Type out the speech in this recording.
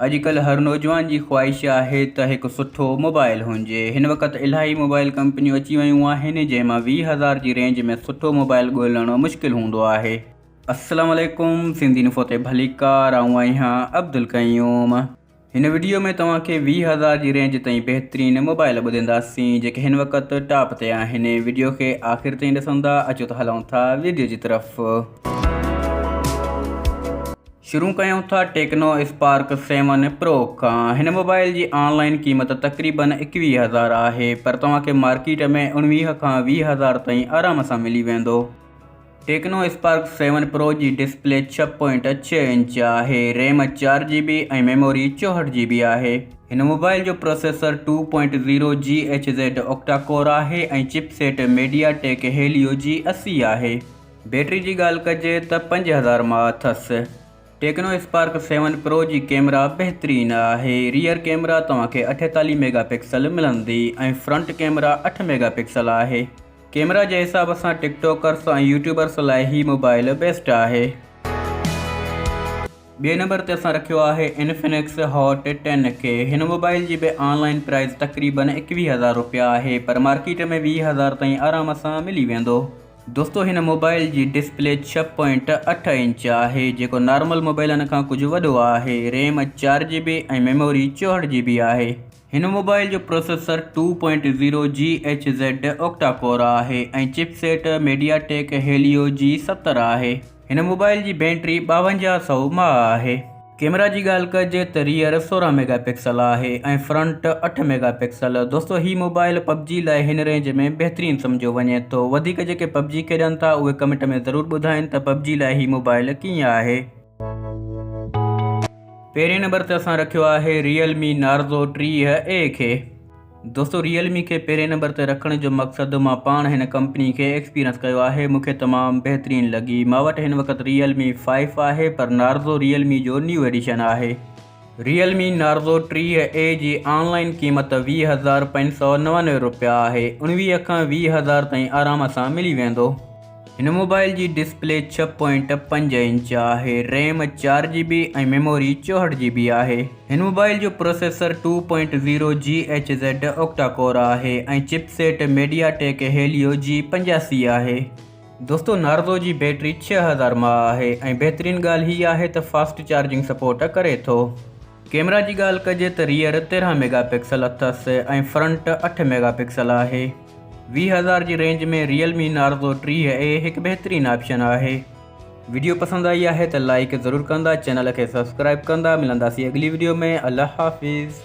اڄڪلهه هر نوجوان جي خواهش آهي ته هڪ سٺو موبائل هجي. هن وقت الاهي موبائل ڪمپنيون اچي ويون آهن جنهن مان 20 هزار جي رينج ۾ سٺو موبائل ڳولڻ مشڪل هوندو آهي. السلام عليڪم سنڌي انفو تي ڀليڪار آئون آهيان عبدالقيوم هن وڊيو ۾ توهان کي 20 هزار جي رينج تائين بهترين موبائل ٻڌنداسين جيڪي هن وقت ٽاپ تي آهن وڊيو کي آخر تائين ڏسندا اچو ته هلون ٿا وڊيو جي طرف. شروع ڪيون ٿا ٽيڪنو اسپارڪ سيون پرو کان هن موبائل جي آن لائن قيمت تقريبن 21 هزار آهي پر توهان کي مارڪيٽ ۾ 19 کان 20 هزار تائين آرام سان ملي ويندو. ٽيڪنو اسپارڪ سيون پرو جي ڊسپلي 6.6 انچ آهي، ريم چار جي بي ۽ ميموري 64 جي بي آهي. هن موبائل جو processor two point zero G H Z octa core آهي ۽ چپ سيٽ ميڊيا ٽيڪ هيليو جي 80 آهي. بيٽري جي ڳالهه ڪجي ته 5000 ماء اٿس. ٽيڪنو اسپارڪ سيون پرو جي ڪيمرا بهترين آهي. ريئر ڪيمرا توهان کي 48 ميگا پڪسل ملندي ۽ فرنٽ ڪيمرا 8 ميگا پڪسل آهي. ڪيمرا جي حساب سان ٽڪ ٽاڪرس ۽ يوٽيوبرس لاء هي موبائل بيسٽ آهي. ٻئي نمبر تي اسان رکيو آهي انفنڪس هاٽ ٽين کي. هن موبائل جي به آن لائن پرائز تقريبن 21 هزار روپيا آهي پر مارڪيٽ ۾ 20 هزار تائين آرام سان ملي ويندو. دوستو هن موبائل جي ڊسپلي 6.8 انچ آهي جيڪو نارمل موبائلن کان ڪجهه وڏو آهي. ريم چار جي بي ۽ ميموري 64 جي بي آهي. هن موبائل جو processor two point zero G H Z octa core آهي ۽ چپ سيٽ ميڊيا ٽيڪ هيليو جي 70 آهي. هن موبائل جي بيٽري 52 سئو ماء آهي. ڪيمرا جي ڳالهه ڪجي ته ريئر 16 ميگا پڪسل آهي ۽ فرنٽ 8 ميگا پڪسل. دوستو هي موبائل پب جي لاء هن رينج ۾ بهترين سمجهيو وڃي ٿو. وڌيڪ جيڪي پب جي کيڏن ٿا اهي ڪمينٽ ۾ ضرور ٻڌائين ته پب جي لاء هي موبائل ڪيئن آهي. پهرين نمبر تي اسان رکيو آهي ريئلمي نارزو 30 اي کي. دوستو ريئلمي کي پهرين نمبر تي رکڻ جو مقصد مان پاڻ هن ڪمپني کي ايڪسپيرنس ڪيو آهي مون کي تمام بهترين لڳي مان وٽ هن وقت ريئلمي فائيف آهي پر نارزو ريئلمي جو نيو ايڊيشن آهي. ريئلمي نارزو 30 اي جي آن لائن قيمت 20599 روپيا آهي 19 کان 20 هزار تائين آرام سان ملي ويندو. هن موبائل جي ڊسپلي 6.5 انچ آهي، ريم چار جي بي ۽ ميموري 64 جي بي آهي. هن موبائل جو processor two point zero G H Z octa core آهي ۽ چپ سيٽ ميڊيا ٽيڪ هيليو جي 85 آهي. دوستو نارزو جي بيٽري 6000 ماء آهي ۽ بهترين ڳالهه هي آهي ته فاسٽ چارجنگ سپورٽ ڪري ٿو. ڪيمرا جي ڳالهه ڪجي ته ريئر 13 ميگا پڪسل اٿس ۽ فرنٽ 8 ميگا پڪسل آهي. 20 هزار جي رينج ۾ ريئلمي نارزو 30 اي هڪ بهترين آپشن آهي. وڊيو پسند آئي آهي ته لائيڪ ضرور ڪندا چينل کي سبسڪرائيب ڪندا ملنداسين اڳلي وڊيو ۾ الله حافظ.